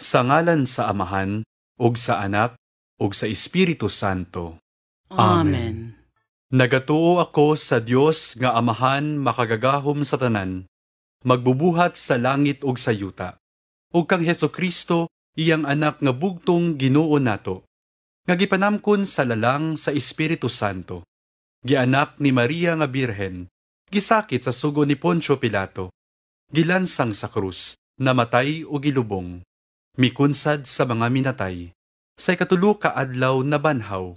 Sa ngalan sa Amahan, ug sa Anak, ug sa Espiritu Santo. Amen. Nagatuo ako sa Dios nga Amahan makagagahom sa tanan, magbubuhat sa langit ug sa yuta, ug kang Hesukristo, iyang anak nga bugtong Ginoo nato, nga gipanamkon sa lalang sa Espiritu Santo, gianak ni Maria nga Birhen, gisakit sa sugo ni Poncio Pilato, gilansang sa krus, namatay o gilubong, mikunsad sa mga minatay, sa ikatulo ka adlaw nabanhaw,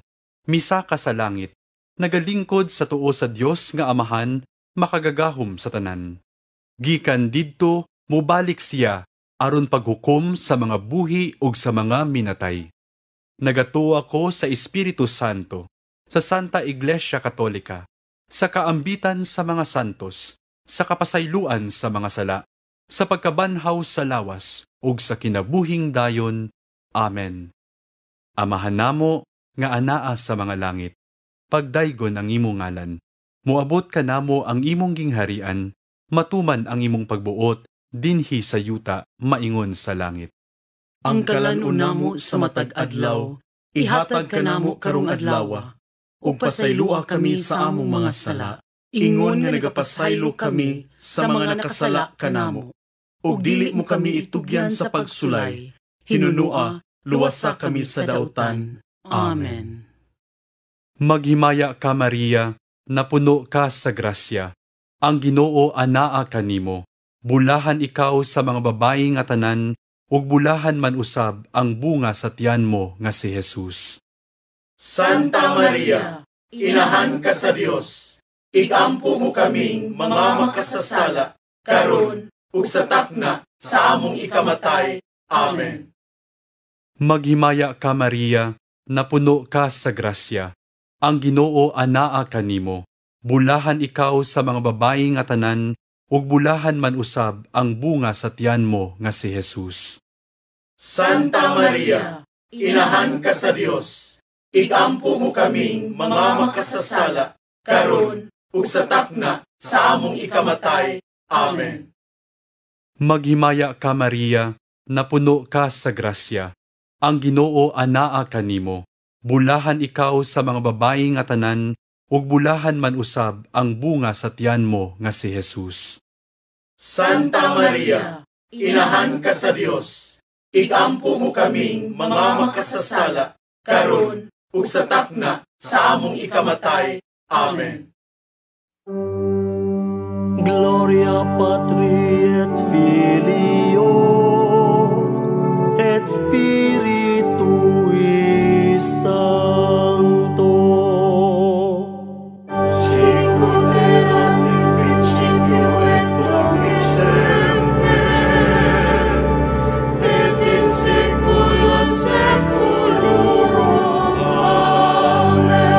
misaka sa langit, nagalingkod sa tuo sa Dios nga Amahan makagagahom sa tanan. Gikan didto mobalik siya aron paghukom sa mga buhi ug sa mga minatay. Nagatuo ako sa Espiritu Santo, sa Santa Iglesia Katolika, sa kaambitan sa mga santos, sa kapasayloan sa mga sala, sa pagkabanhaw sa lawas ug sa kinabuhing dayon. Amen. Amahan namo nga anaa sa mga langit, pagdaygon ang imong ngalan, moabot kanamo ang imong gingharian, matuman ang imong pagbuot dinhi sa yuta maingon sa langit. Ang kalan-on namo sa matag adlaw, ihatag kanamo karong adlawa, ug pasayloa kami sa among mga sala, ingon nga nagapasaylo kami sa mga nakasala kanamo. Ug dili mo kami itugyan sa pagsulay, hinunua, luwasa kami sa dautan. Amen. Maghimaya ka, Maria, napuno ka sa grasya. Ang Ginoo anaa kanimo. Bulahan ikaw sa mga babayi nga tanan, ug bulahan man usab ang bunga sa tiyan mo nga si Jesus. Santa Maria, inahan ka sa Dios, igampo mo kaming mga makasasala, karon ug sa takna sa among ikamatay. Amen. Maghimaya ka, Maria, napuno ka sa grasya. Ang Ginoo anaa kanimo. Bulahan ikaw sa mga babayi nga tanan, ug bulahan man usab ang bunga sa tiyan mo nga si Jesus. Santa Maria, inahan ka sa Dios, igampo mo kaming mga makasasala, karon ug sa takna sa among ikamatay. Amen. Maghimaya ka, Maria, napuno ka sa grasya. Ang Ginoo anaa kanimo. Bulahan ikaw sa mga babayi nga tanan, ug bulahan man usab ang bunga sa tiyan mo nga si Jesus. Santa Maria, inahan ka sa Dios, igampo mo kaming mga makasasala, karon ug sa takna sa among ikamatay. Amen. Gloria Patri et Filio et Spiritui Sancto. Sicut erat in principio et nunc et semper, et in saecula saeculorum. Amen.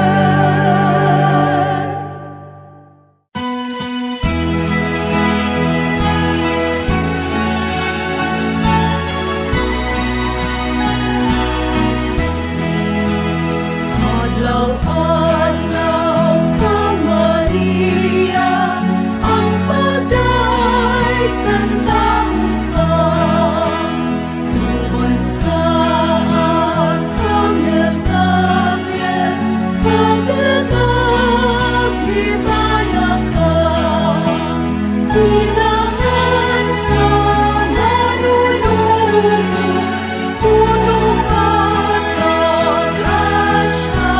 Adlaw-adlaw ka, Maria, ang paday kantahon ka. Uban sa Arkanghel Gabriel, naghimaya ka. Bilangan sa manunubos, puno ka sa grasya.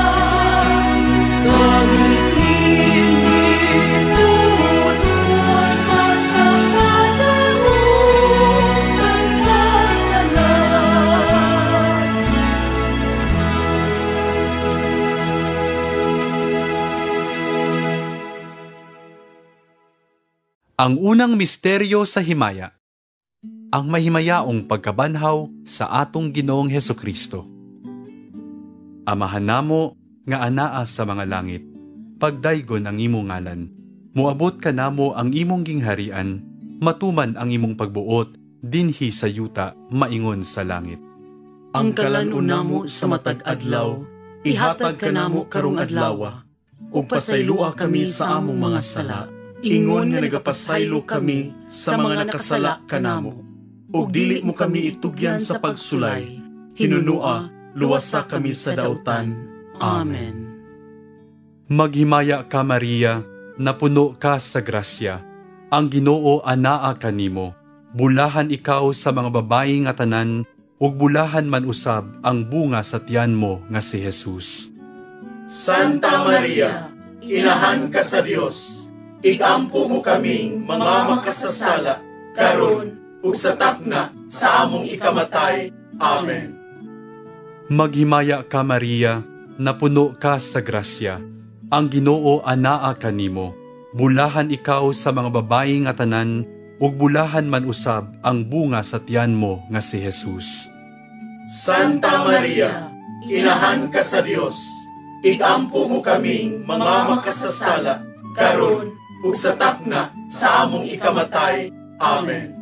Gamitin gitutusa sa kadamutan sa sala. Ang unang misteryo sa himaya, ang mahimayaong pagkabanhaw sa atong Ginoong Hesukristo. Amahan namo nga anaa sa mga langit, pagdaygon ang imong ngalan, moabot kanamo ang imong gingharian, matuman ang imong pagbuot dinhi sa yuta maingon sa langit. Ang kalan-on namo sa matag adlaw, ihatag kanamo karong adlawa, ug pasayloa kami sa among mga sala, ingon nga nagapasaylo kami sa mga nakasala kanamo. Ug dili mo kami itugyan sa pagsulay, hinunua, luwasa kami sa dautan. Amen. Maghimaya ka, Maria, napuno ka sa grasya. Ang Ginoo anaa kanimo. Bulahan ikaw sa mga babayi nga tanan, ug bulahan man usab ang bunga sa tiyan mo nga si Jesus. Santa Maria, inahan ka sa Dios, igampo mo kaming mga makasasala, karon ug sa takna sa among ikamatay. Amen. Maghimaya ka, Maria, napuno ka sa grasya. Ang Ginoo anaa kanimo. Bulahan ikaw sa mga babayi nga tanan, ug bulahan man usab ang bunga sa tiyan mo nga si Jesus. Santa Maria, inahan ka sa Dios, igampo mo kaming mga makasasala, karon ug sa takna sa among ikamatay. Amen.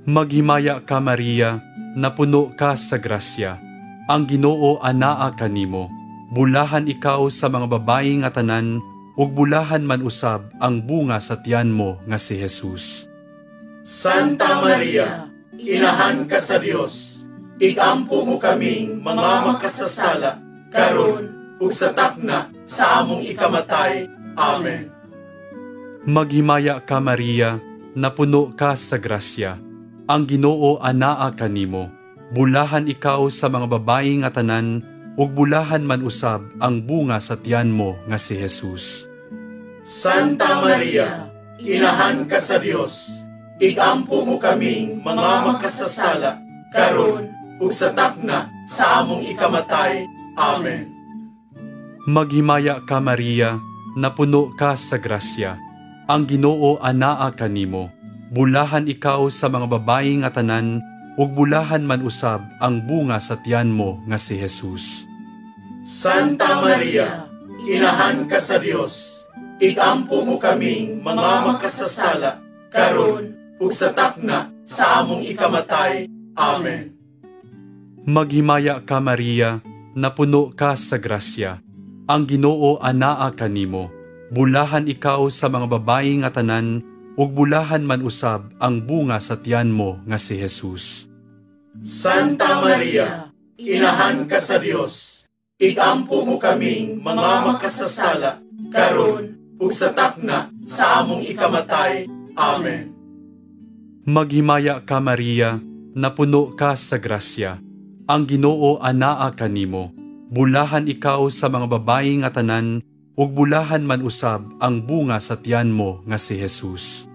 Maghimaya ka, Maria, napuno ka sa grasya. Ang Ginoo anaa kanimo. Bulahan ikaw sa mga babayi nga tanan, ug bulahan man usab ang bunga sa tiyan mo nga si Jesus. Santa Maria, inahan ka sa Dios, igampo mo kaming mga makasasala, karon ug sa takna sa among ikamatay. Amen. Maghimaya ka, Maria, napuno ka sa grasya. Ang Ginoo anaa kanimo. Bulahan ikaw sa mga babayi nga tanan, ug bulahan man usab ang bunga sa tiyan mo nga si Jesus. Santa Maria, inahan ka sa Dios, igampo mo kaming mga makasasala, karon ug sa takna sa among ikamatay. Amen. Maghimaya ka, Maria, napuno ka sa grasya. Ang Ginoo anaa kanimo. Bulahan ikaw sa mga babayi nga tanan, ug bulahan man usab ang bunga sa tiyan mo nga si Jesus. Santa Maria, inahan ka sa Dios, igampo mo kaming mga makasasala, karon ug sa takna sa among ikamatay. Amen. Maghimaya ka, Maria, napuno ka sa grasya. Ang Ginoo anaa kanimo. Bulahan ikaw sa mga babayi nga tanan, ug bulahan man usab ang bunga sa tiyan mo nga si Jesus. Santa Maria, inahan ka sa Dios, igampo mo kaming mga makasasala, karon ug sa takna sa among ikamatay. Amen. Maghimaya ka, Maria, napuno ka sa grasya. Ang Ginoo anaa kanimo. Bulahan ikaw sa mga babayi nga tanan, ug bulahan man usab ang bunga sa tiyan mo nga si Jesus.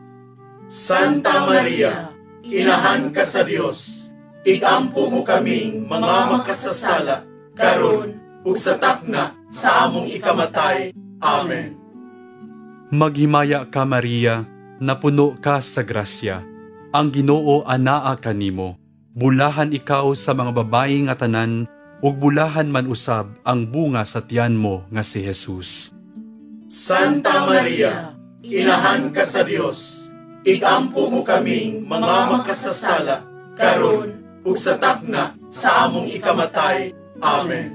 Santa Maria, inahan ka sa Dios, igampo mo kaming mga makasasala, karon ug sa takna sa among ikamatay. Amen. Maghimaya ka, Maria, napuno ka sa grasya. Ang Ginoo anaa kanimo. Bulahan ikaw sa mga babayi nga tanan, ug bulahan man usab ang bunga sa tiyan mo nga si Jesus. Santa Maria, inahan ka sa Dios, igampo mo kaming mga makasasala, karon ug sa takna sa among ikamatay. Amen.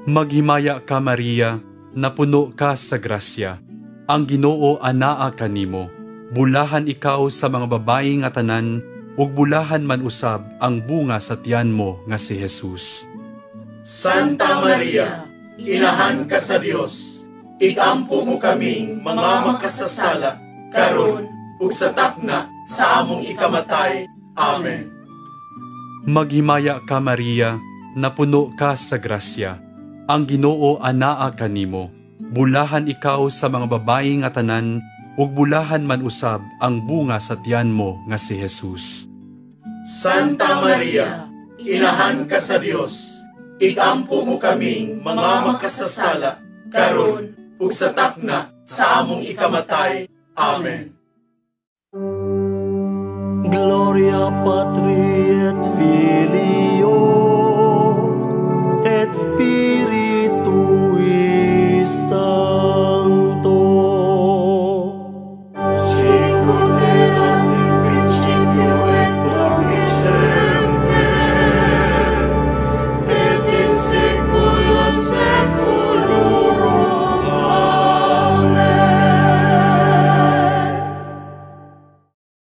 Maghimaya ka, Maria, napuno ka sa grasya. Ang Ginoo anaa kanimo. Bulahan ikaw sa mga babayi nga tanan, ug bulahan man usab ang bunga sa tiyan mo nga si Jesus. Santa Maria, inahan ka sa Dios, igampo mo kaming mga makasasala, karon ug sa takna sa among ikamatay. Amen. Maghimaya ka, Maria, napuno ka sa grasya. Ang Ginoo anaa kanimo. Bulahan ikaw sa mga babayi nga tanan, ug bulahan man usab ang bunga sa tiyan mo nga si Jesus. Santa Maria, inahan ka sa Dios, igampo mo kaming mga makasasala, karon ug sa takna sa among ikamatay. Amen. Gloria Patri et Filio et Spiritui Sancto. Sicut erat in principio et nunc et semper, et in saecula saeculorum. Amen.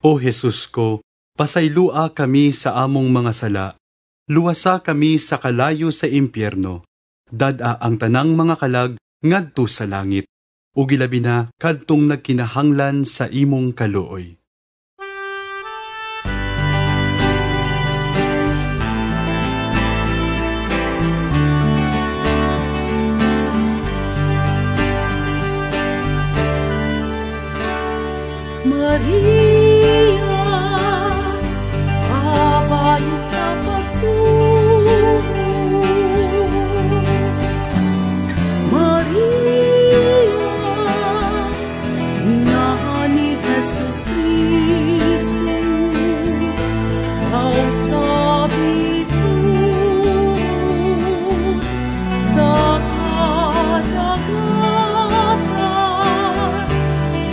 O Jesus ko, Pasaylua kami sa among mga sala. Luwasa kami sa kalayo sa impyerno. Dad-a ang tanang mga kalag ngadto sa langit, ug ilabi na kadtong nagkinahanglan sa imong kaluoy. Maria, babae sa pagtuo. Maria, ina ni Jesucristo, ikaw sa bituon, sa kadagatan,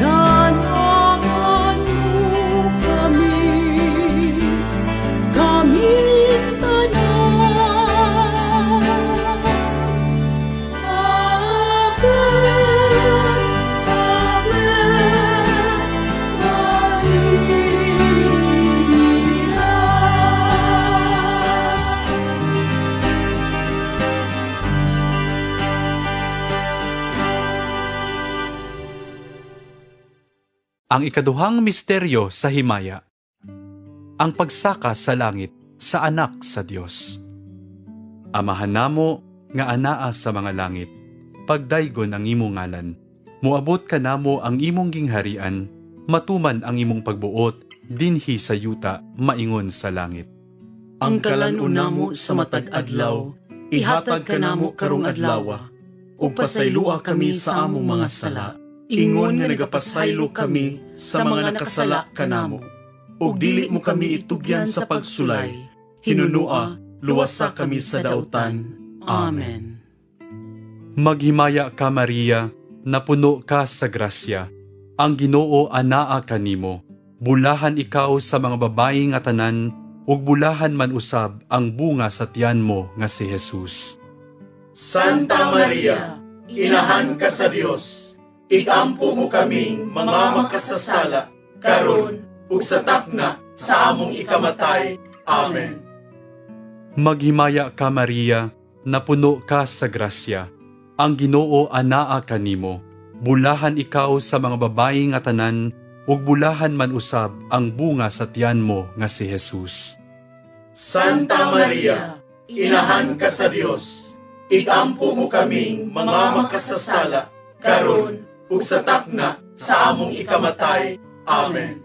danangan mo kami, kaming tanan. Ave, Ave, Maria. Ang ikaduhang misteryo sa himaya, ang pagsaka sa langit sa anak sa Dios. Amahan namo nga anaa sa mga langit, pagdaygon ang imong ngalan. Moabot kanamo ang imong gingharian, matuman ang imong pagbuot dinhi sa yuta maingon sa langit. Ang kalan-on namo sa matag adlaw, ihatag kanamo karong adlawa, ug pasaylua kami sa among mga sala, ingon nga nagapasaylo kami sa mga nakasala kanamo. Ug dili mo kami itugyan sa pagsulay, hinunua, luwasa kami sa dautan. Amen. Maghimaya ka, Maria, napuno ka sa grasya. Ang Ginoo anaa kanimo. Bulahan ikaw sa mga babayi nga tanan, ug bulahan man usab ang bunga sa tiyan mo nga si Jesus. Santa Maria, inahan ka sa Dios, igampo mo kaming mga makasasala, karon ug sa takna sa among ikamatay. Amen. Maghimaya ka, Maria, napuno ka sa grasya. Ang Ginoo anaa kanimo. Bulahan ikaw sa mga babayi nga tanan, ug bulahan man usab ang bunga sa tiyan mo nga si Jesus. Santa Maria, inahan ka sa Dios, igampo mo kaming mga makasasala, karon ug sa takna sa among ikamatay. Amen.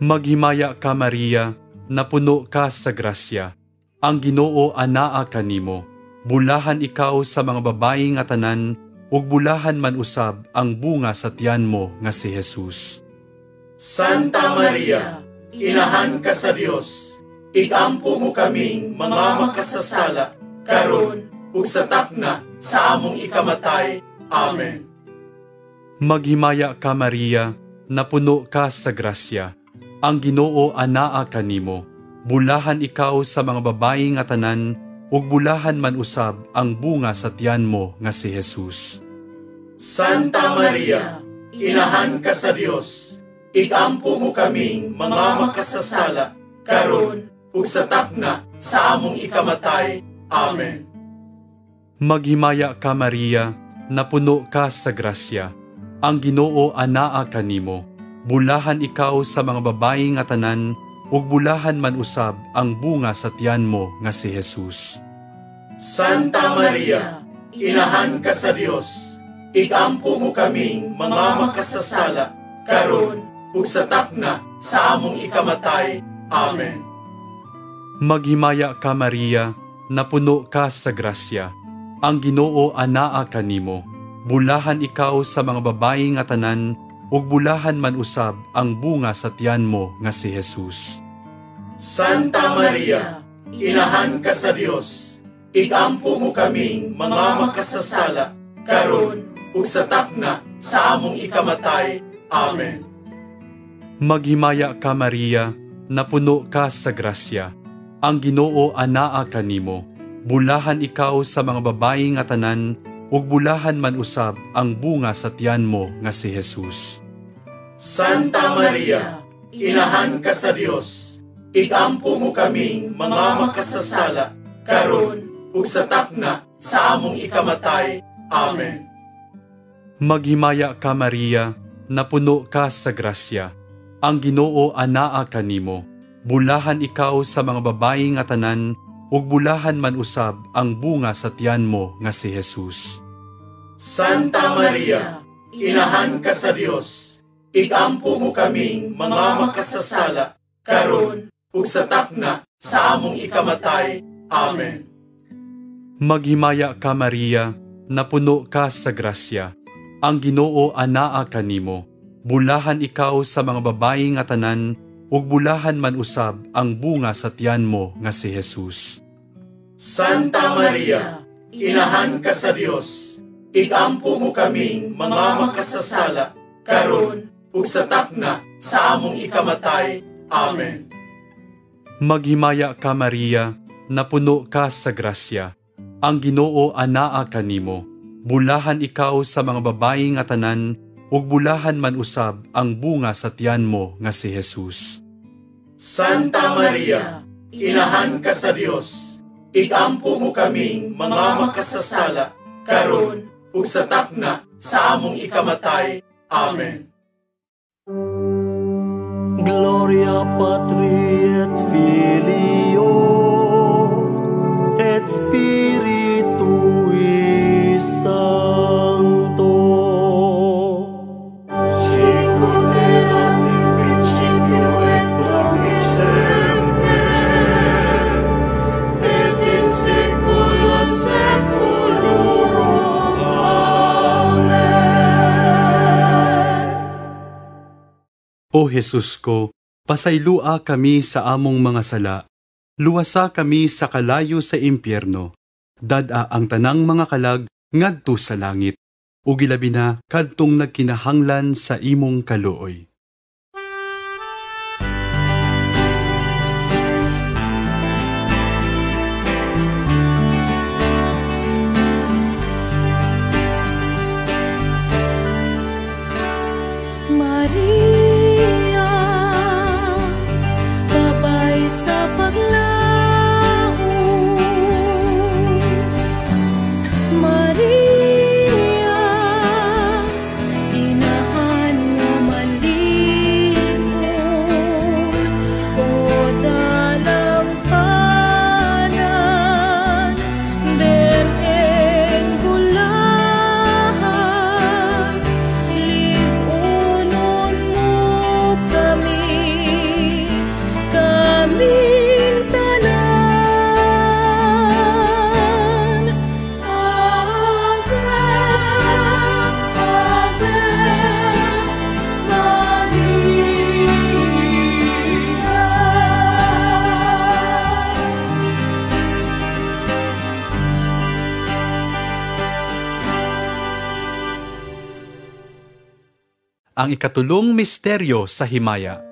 Maghimaya ka, Maria, napuno ka sa grasya. Ang Ginoo anaa kanimo. Bulahan ikaw sa mga babayi nga tanan, ug bulahan man usab ang bunga sa tiyan mo nga si Jesus. Santa Maria, inahan ka sa Dios, igampo mo kaming mga makasasala, karon ug sa takna sa among ikamatay. Amen. Maghimaya ka, Maria, napuno ka sa grasya. Ang Ginoo anaa kanimo. Bulahan ikaw sa mga babayi nga tanan, ug bulahan man usab ang bunga sa tiyan mo nga si Jesus. Santa Maria, inahan ka sa Dios, igampo mo kaming mga makasasala, karon ug sa takna sa among ikamatay. Amen. Maghimaya ka, Maria, napuno ka sa grasya. Ang Ginoo anaa kanimo. Bulahan ikaw sa mga babayi nga tanan, ug bulahan man usab ang bunga sa tiyan mo nga si Jesus. Santa Maria, inahan ka sa Dios, igampo mo kaming mga makasasala, karon ug sa takna sa among ikamatay. Amen. Maghimaya ka, Maria, napuno ka sa grasya. Ang Ginoo anaa kanimo. Bulahan ikaw sa mga babayi nga tanan, ug bulahan man usab ang bunga sa tiyan mo nga si Jesus. Santa Maria, inahan ka sa Dios, igampo mo kaming mga makasasala, karon ug sa takna sa among ikamatay. Amen. Maghimaya ka, Maria, napuno ka sa grasya. Ang Ginoo anaa kanimo. Bulahan ikaw sa mga babayi nga tanan, ug bulahan man usab ang bunga sa tiyan mo nga si Jesus. Santa Maria, Inahan ka sa Dios, igampo mo kaming mga makasasala, karon ug sa takna sa among ikamatay. Amen. Maghimaya ka, Maria, napuno ka sa grasya. Ang Ginoo anaa kanimo. Bulahan ikaw sa mga babayi nga tanan, ug bulahan man usab ang bunga sa tiyan mo nga si Jesus. Santa Maria, Inahan ka sa Dios, igampo mo kaming mga makasasala, karon ug sa takna sa among ikamatay. Amen. Maghimaya ka, Maria, napuno ka sa grasya. Ang Ginoo anaa kanimo. Bulahan ikaw sa mga babayi nga tanan, ug bulahan man usab ang bunga sa tiyan mo nga si Jesus. Santa Maria, Inahan ka sa Dios, igampo mo kaming mga makasasala, karon ug sa takna sa among ikamatay. Amen. Maghimaya ka, Maria, napuno ka sa grasya. Ang Ginoo anaa kanimo. Bulahan ikaw sa mga babayi nga tanan, ug bulahan man usab ang bunga sa tiyan mo nga si Jesus. Santa Maria, Inahan ka sa Dios, igampo mo kaming mga makasasala, karon ug sa takna sa among ikamatay. Amen. Gloria Patri et Filio et Spiritui Sancto. Sicut erat in principio et nunc et semper, et in saeculo saeculorum. Amen. O Jesus ko, pasaylua kami sa among mga sala. Luwasa kami sa kalayo sa impyerno. Dad-a ang tanang mga kalag ngadto sa langit. Ug ilabi na kadtong nagkinahanglan sa imong kaluoy. Maria, babay sa paglaom. Maria, inahan nga malipon, o dalampanan, bereng gulahan, lipunon mo kami, kaming tanan. Ave, Ave Maria. Ang ikatulong misteryo sa himaya.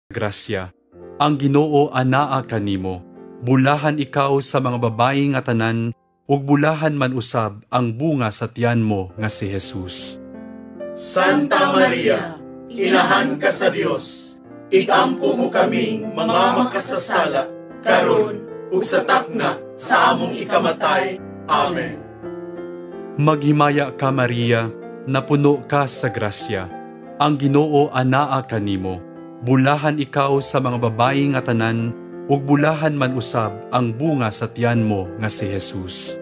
Grasya. Ang Ginoo anaa kanimo. Bulahan ikaw sa mga babayi nga tanan, ug bulahan man usab ang bunga sa tiyan mo nga si Jesus. Santa Maria, Inahan ka sa Dios, igampo mo kaming mga makasasala, karon ug sa takna sa among ikamatay. Amen. Maghimaya ka, Maria, napuno ka sa grasya. Ang Ginoo anaa kanimo. Bulahan ikaw sa mga babayi nga tanan, ug bulahan man usab ang bunga sa tiyan mo nga si Jesus.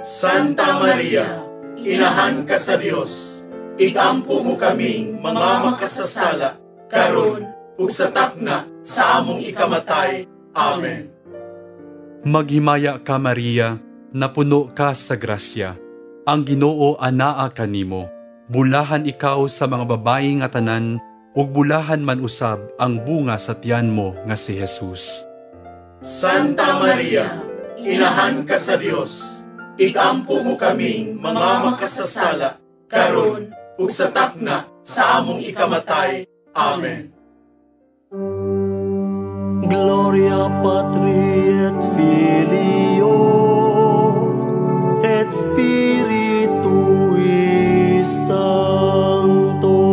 Santa Maria, Inahan ka sa Dios, igampo mo kaming mga makasasala, karon ug sa takna sa among ikamatay. Amen. Maghimaya ka, Maria, napuno ka sa grasya. Ang Ginoo anaa kanimo. Bulahan ikaw sa mga babayi nga tanan, ug bulahan man usab ang bunga sa tiyan mo nga si Jesus. Santa Maria, Inahan ka sa Dios, igampo mo kaming mga makasasala, karon ug sa takna sa among ikamatay. Amen. Gloria Patri et Filio et Spiritui Sancto.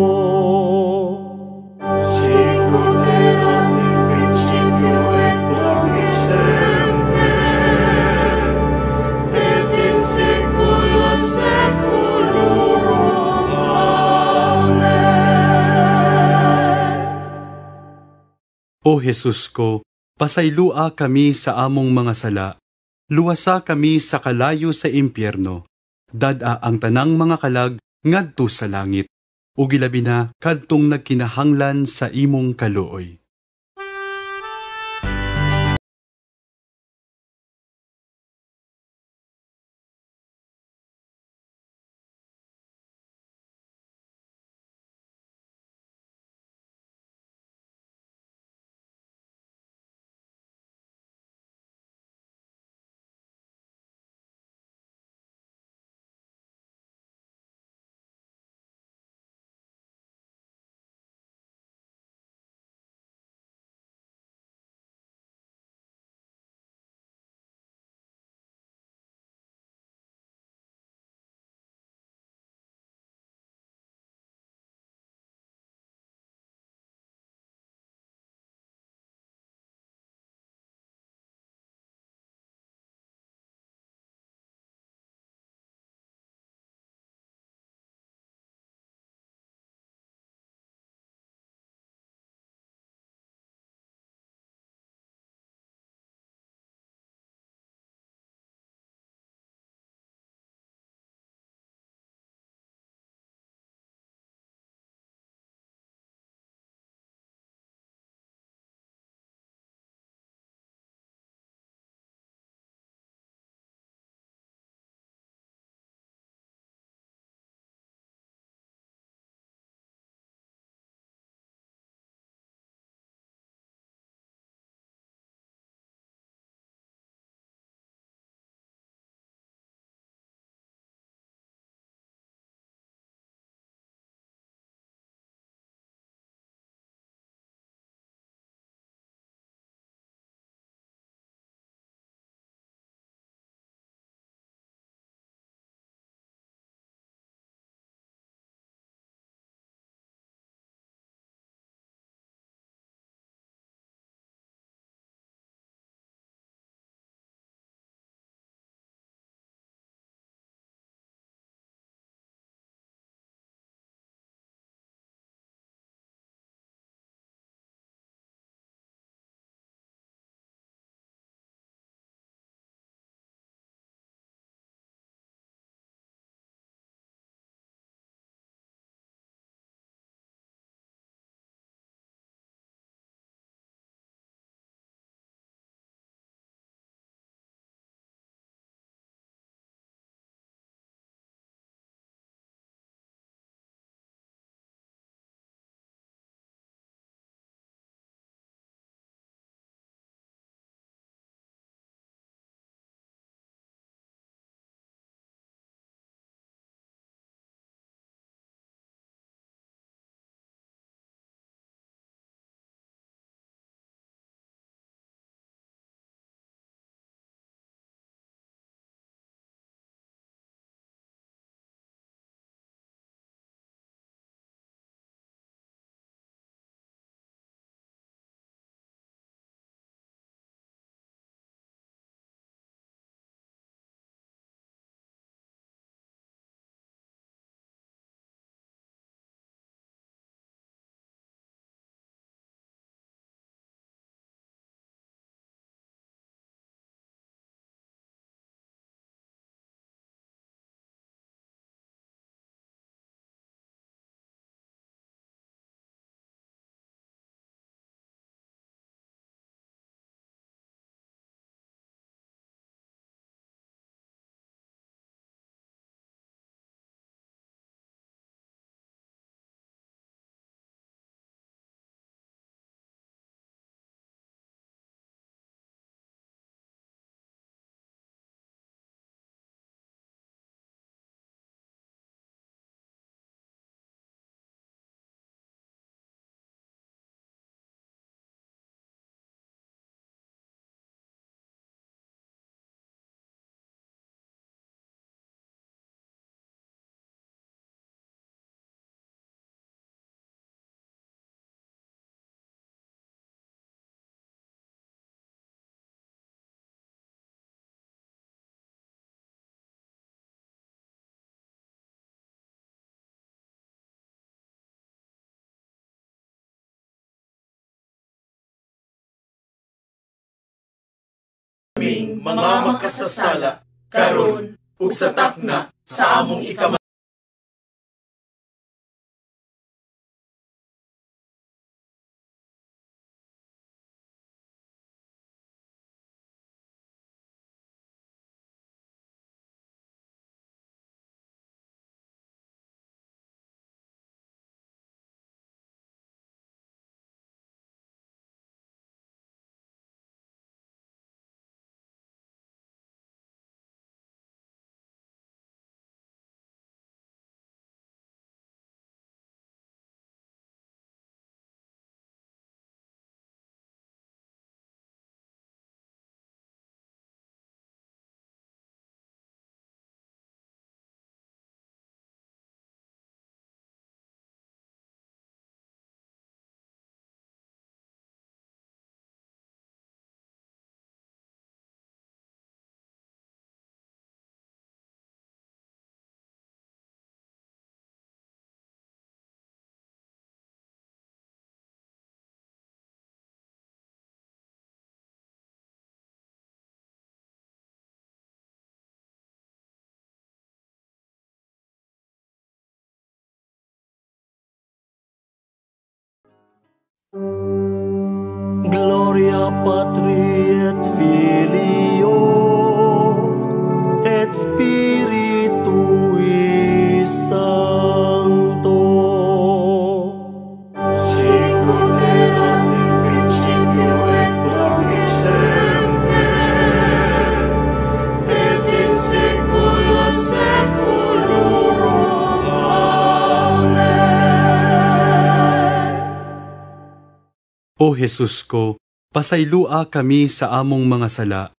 Sicut erat in principio et nunc et semper, et in saecula saeculorum. Amen. O Jesus ko, pasaylua kami sa among mga sala. Luwasa kami sa kalayo sa impyerno. Dad-a ang tanang mga kalag ngadto sa langit. Ug ilabi na kadtong nagkinahanglan sa imong kaluoy. kaming mga makasasala, karon ug sa takna sa among ikamatay. Gloria Patri et Filio et Spiritui Sancto. Sicut erat in principio et nunc et semper, et in saecula saeculorum. Amen. O Jesus ko, pasaylua kami sa among mga sala.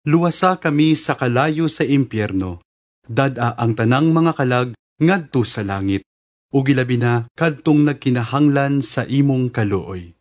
Luwasa kami sa kalayo sa impyerno. Dad-a ang tanang mga kalag ngadto sa langit. Ug ilabi na kadtong nagkinahanglan sa imong kaluoy.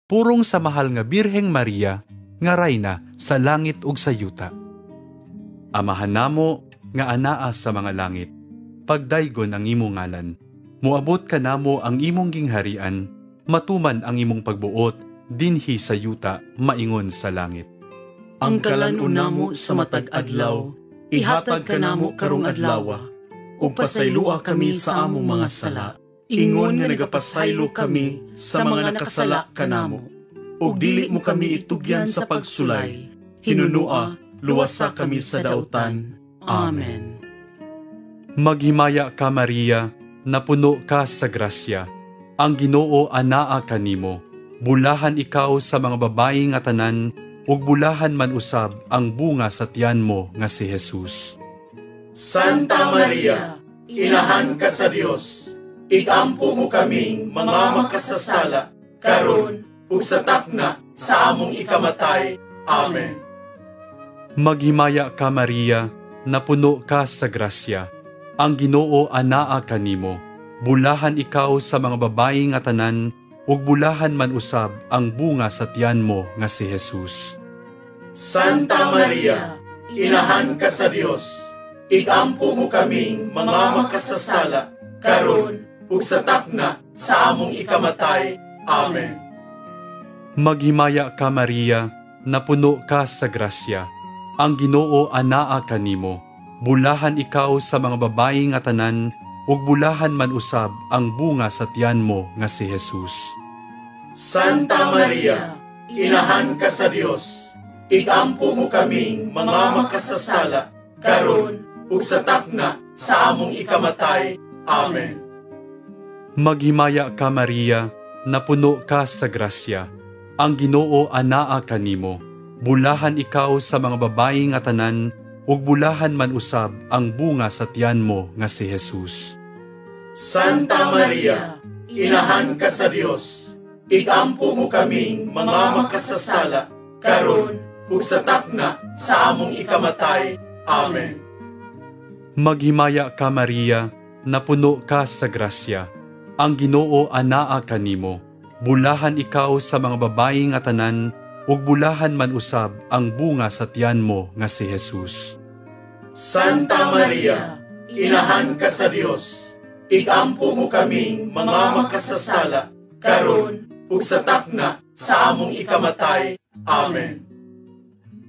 Purong sa mahal nga Birheng Maria, nga rayna sa langit ug sa yuta. Amahan namo nga anaa sa mga langit, pagdaygon ang imong ngalan. Moabot kanamo ang imong gingharian, matuman ang imong pagbuot dinhi sa yuta maingon sa langit. Ang kalan-on namo sa matag adlaw, ihatag kanamo karong adlawa, ug pasaylua kami sa among mga sala. Ingon nga nagapasaylo kami sa mga nakasala kanamo. Ug dili mo kami itugyan sa pagsulay. Hinunua, luwasa kami sa dautan. Amen. Maghimaya ka, Maria, napuno ka sa grasya. Ang Ginoo anaa kanimo. Bulahan ikaw sa mga babayi nga tanan, ug bulahan man usab ang bunga sa tiyan mo nga si Jesus. Santa Maria, inahan ka sa Dios. Igampo mo kaming mga makasasala, karon ug sa takna sa among ikamatay. Amen. Maghimaya ka, Maria, napuno ka sa grasya. Ang Ginoo anaa kanimo. Bulahan ikaw sa mga babayi nga tanan, ug bulahan man usab ang bunga sa tiyan mo nga si Jesus. Santa Maria, inahan ka sa Dios. Igampo mo kaming mga makasasala, karon ug sa takna sa among ikamatay. Amen. Maghimaya ka, Maria, napuno ka sa grasya. Ang Ginoo anaa kanimo. Bulahan ikaw sa mga babayi nga tanan, ug bulahan man usab ang bunga sa tiyan mo nga si Jesus. Santa Maria, inahan ka sa Dios, igampo mo kaming mga makasasala, karon ug sa takna sa among ikamatay. Amen. Maghimaya ka, Maria, napuno ka sa grasya. Ang Ginoo anaa kanimo. Bulahan ikaw sa mga babayi nga tanan, ug bulahan man usab ang bunga sa tiyan mo nga si Jesus. Santa Maria, inahan ka sa Dios, igampo mo kaming mga makasasala, karon ug sa takna sa among ikamatay. Amen. Maghimaya ka, Maria, napuno ka sa grasya. Ang Ginoo anaa kanimo. Bulahan ikaw sa mga babayi nga tanan, ug bulahan man usab ang bunga sa tiyan mo nga si Jesus. Santa Maria, inahan ka sa Dios, igampo mo kaming mga makasasala, karon ug sa takna sa among ikamatay. Amen.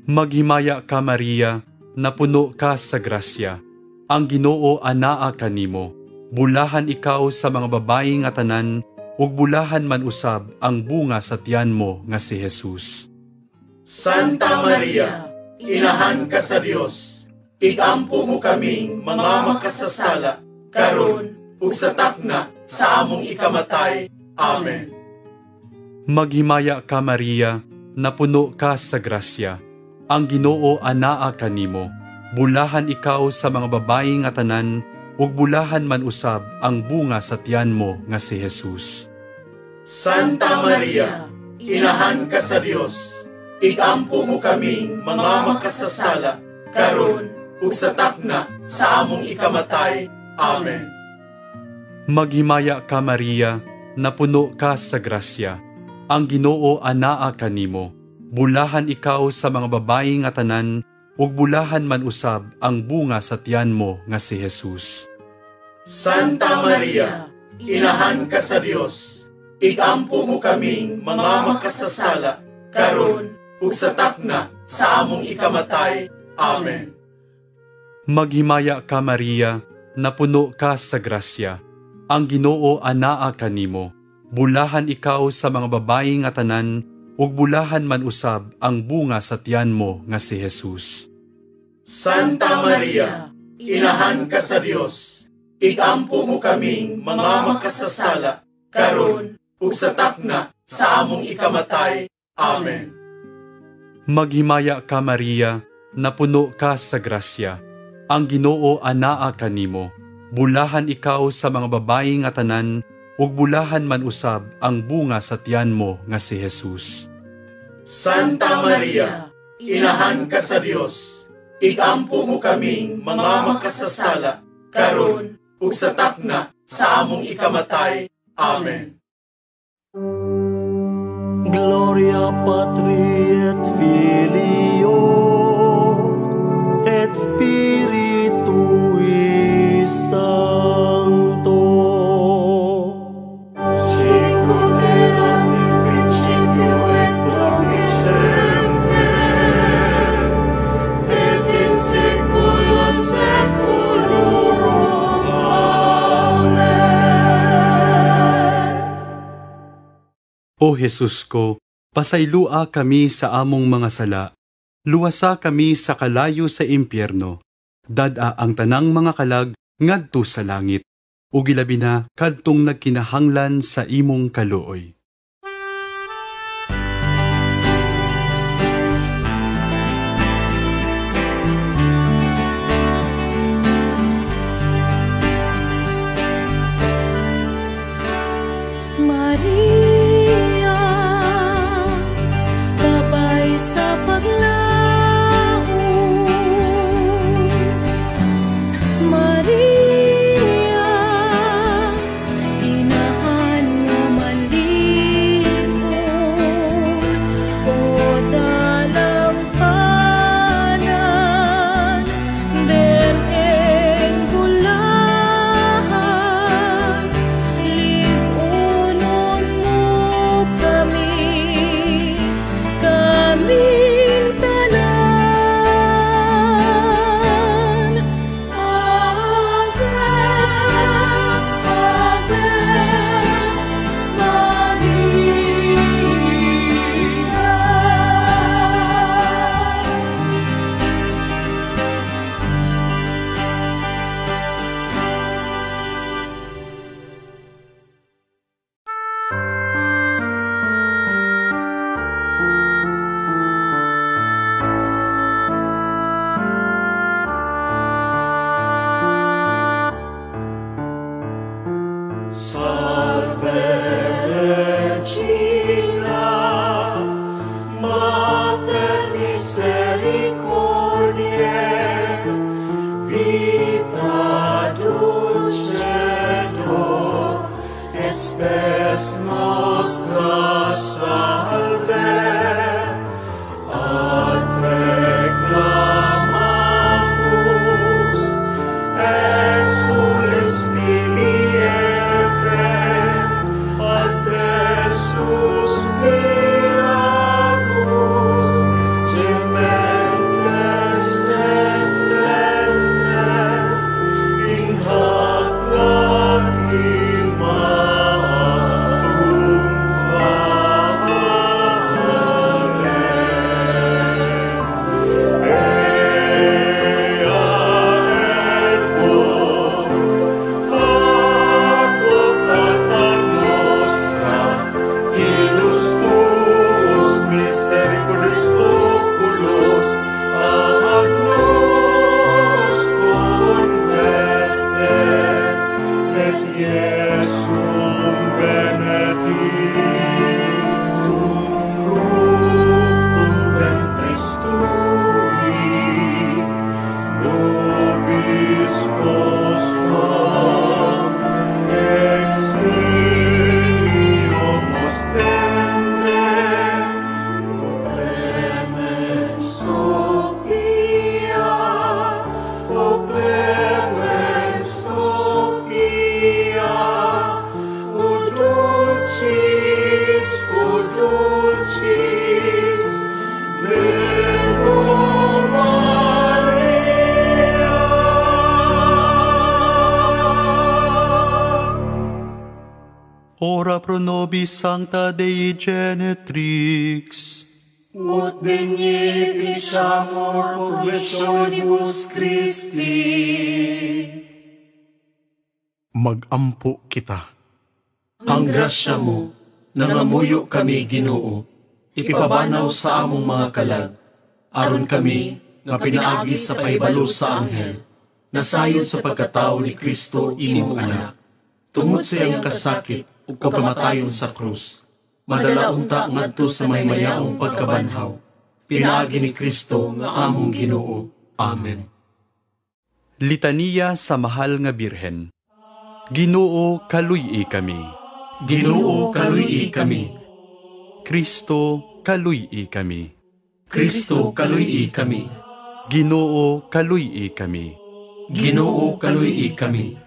Maghimaya ka, Maria, napuno ka sa grasya. Ang Ginoo anaa kanimo. Bulahan ikaw sa mga babayi nga tanan, ug bulahan man usab ang bunga sa tiyan mo nga si Jesus. Santa Maria, inahan ka sa Dios, igampo mo kaming mga makasasala, karon ug sa takna sa among ikamatay. Amen. Maghimaya ka, Maria, napuno ka sa grasya. Ang Ginoo anaa kanimo. Bulahan ikaw sa mga babayi nga tanan, ug bulahan man usab ang bunga sa tiyan mo nga si Jesus. Santa Maria, inahan ka sa Dios, igampo mo kaming mga makasasala, karon ug sa takna sa among ikamatay. Amen. Maghimaya ka, Maria, napuno ka sa grasya. Ang Ginoo anaa kanimo. Bulahan ikaw sa mga babayi nga tanan, ug bulahan man usab ang bunga sa tiyan mo nga si Jesus. Santa Maria, inahan ka sa Dios, igampo mo kaming mga makasasala, karon ug sa takna sa among ikamatay. Amen. Maghimaya ka, Maria, napuno ka sa grasya. Ang Ginoo anaa kanimo. Bulahan ikaw sa mga babayi nga tanan, ug bulahan man usab ang bunga sa tiyan mo nga si Jesus. Santa Maria, inahan ka sa Dios, igampo mo kaming mga makasasala, karon ug sa takna sa among ikamatay. Amen. Maghimaya ka, Maria, napuno ka sa grasya. Ang Ginoo anaa kanimo. Bulahan ikaw sa mga babayi nga tanan, ug bulahan man usab ang bunga sa tiyan mo nga si Jesus. Santa Maria, inahan ka sa Dios, igampo mo kaming mga makasasala, karon ug sa takna sa among ikamatay. Amen. Gloria Patri et Filio et Spiritui Sancto. Sicut erat in principio et nunc et semper, et in saecula saeculorum. Amen. O Jesus ko, pasaylua kami sa among mga sala. Luwasa kami sa kalayo sa impyerno. Dad-a ang tanang mga kalag ngadto sa langit, ug ilabi na kadtong nagkinahanglan sa imong kaluoy. Maria, babay sa paglaom. Maria, inahan nga malipon. O dalampanan, bereng bulahan, lig-unon mo Salve Regina, Mater misericordiae, vita dulcedo, et spes nostra salve. A te clamamus, exules filii Evae, a te suspiramus, gementes et flentes, in hac lacrimarum vale. Ea ergo, advocata nostra, illos tuos misericordis oculos ad nos converte, et Iesum benedictum fructum ventris tui, nobis post hoc exilium ostende. O clemens, O pia, O clemens, O pia, O dulcis, O dulcis Virgo Maria. Ora pro nobis sancta Dei genetrix. Ut dignificamur promissionibus Christi. Magampo kita. Ang grasya mo, nangamuyo kami, Ginoo, ipabanaw sa among mga kalag, aron kami, nga pinaagi sa pahibalo sa anghel, nasayod sa pagkatao ni Kristo imong anak, tungod sa iyang kasakit ug kamatayon sa krus, madala unta ngadto sa maymayaong pagkabanhaw, pinaagi ni Kristo nga among Ginoo. Amen. Litaniya sa Mahal nga Birhen. Ginoo, kaluy-i kami. Ginoo, kaluy-i kami. Kristo, kaluy-i kami. Kristo, kaluy-i kami. Ginoo, kaluy-i kami. Ginoo, kaluy-i kami.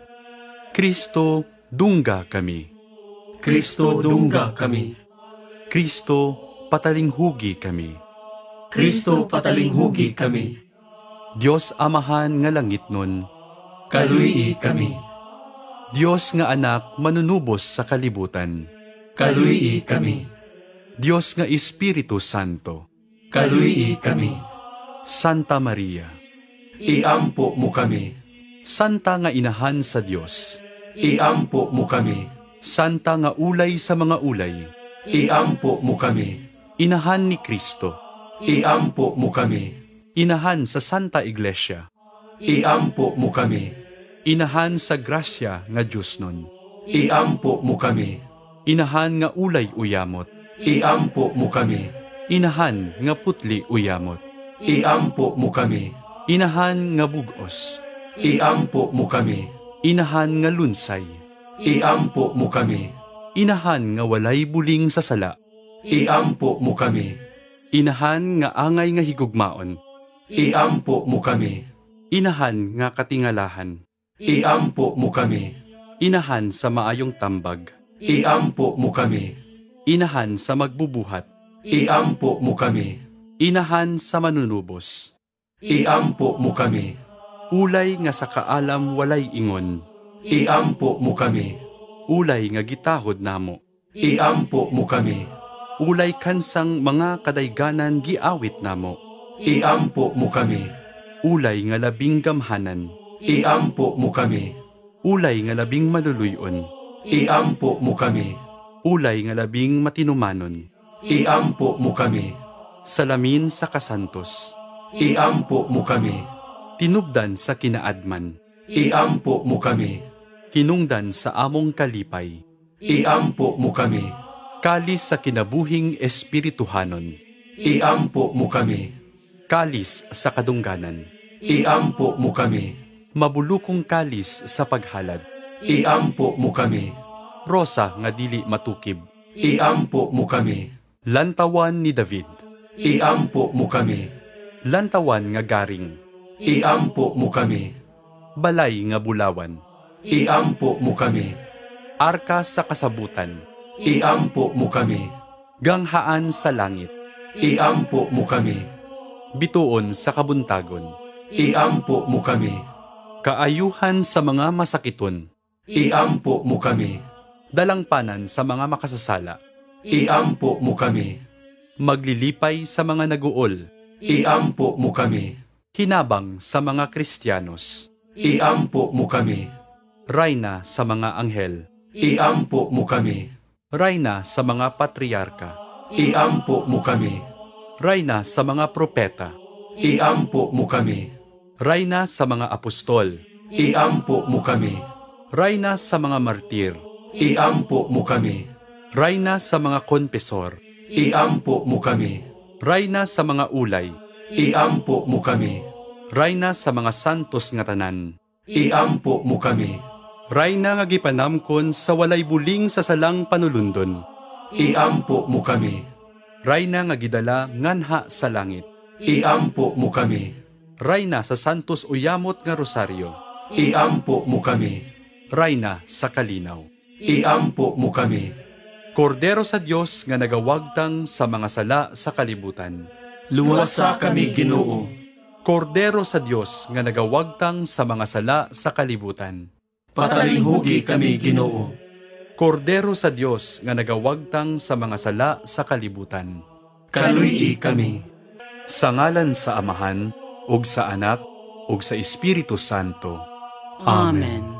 Kristo, dungga kami. Kristo, dungga kami. Kristo, patalinghugi kami. Kristo, patalinghugi kami. Dios Amahan nga langit nun, kaluy-i kami. Dios nga anak manunubos sa kalibutan, kaluy-i kami. Dios nga Espiritu Santo, kaluy-i kami. Santa Maria, iampo mo kami. Santa nga inahan sa Dios, iampo mo kami. Santa nga ulay sa mga ulay, iampo mo kami. Inahan ni Kristo, iampo mo kami. Inahan sa Santa Iglesia, iampo mo kami. Inahan sa grasya nga Diyos nun, iampo mo kami. Inahan nga ulay uyamot, iampo mo kami. Inahan nga putli uyamot, iampo mo kami. Inahan nga bugos, iampo mo kami. Inahan nga lunsay, iampo mo kami. Inahan nga walay buling sa sala, iampo mo kami. Inahan nga angay nga higugmaon, iampo mo kami. Inahan nga katingalahan, iampo mo kami. Inahan sa maayong tambag, iampo mo kami. Inahan sa magbubuhat, iampo mo kami. Inahan sa manunubos, iampo mo kami. Ulay nga sa kaalam walay ingon, iampo mo kami. Ulay nga gitahod namo, iampo mo kami. Ulay kansang mga kadayganan giawit namo, iampo mo kami. Ulay nga labing gamhanan, iampo mo kami. Ulay nga labing maluluyon, iampo mo kami. Ulay nga labing matinumanon, iampo mo kami. Salamin sa kasantos, iampo mo kami. Tinubdan sa kinaadman, iampo mo kami. Hinungdan sa among kalipay, Iampo mo kami. Kalis sa kinabuhing espirituhanon. Iampo mo kami. Kalis sa kadungganan. Iampo mo kami. Mabulukong kalis sa paghalad. Iampo mo kami. Rosa nga dili matukib. Iampo mo kami. Lantawan ni David. Iampo mo kami. Lantawan nga garing. Iampo mo kami. Balay nga bulawan. Iampo mo kami. Arka sa kasabutan. Iampo mo kami. Ganghaan sa langit. Iampo mo kami. Bituon sa kabuntagon. Iampo mo kami. Kaayuhan sa mga masakiton. Iampo mo kami. Dalangpanan sa mga makasasala. Iampo mo kami. Maglilipay sa mga naguol. Iampo mo kami. Hinabang sa mga Kristiyanos. Iampo mo kami. Rayna sa mga anghel. Iampo mo kami. Rayna sa mga patriarka. Iampo mo kami. Rayna sa mga propeta. Iampo mo kami. Rayna sa mga apostol. Iampo mo kami. Rayna sa mga martir. Iampo mo kami. Rayna sa mga konfesor. Iampo mo kami. Rayna sa mga ulay. Iampo mo kami. Rayna sa mga santos nga tanan. Iampo mo kami. Rayna nga gipanamkon sa walay buling sa salang panulundon. Iampo mo kami. Rayna nga gidala nganha sa langit. Iampo mo kami. Rayna sa santos uyamot nga rosaryo. Iampo mo kami. Rayna sa kalinaw. Iampo mo kami. Kordero sa Dios nga nagawagtang sa mga sala sa kalibutan. Luwasa kami, Ginoo. Kordero sa Dios nga nagawagtang sa mga sala sa kalibutan. Patalinghugi kami, Ginoo. Kordero sa Dios nga nagawagtang sa mga sala sa kalibutan. Kaluy-i kami. Sa ngalan sa Amahan, ug sa Anak, ug sa Espiritu Santo. Amen.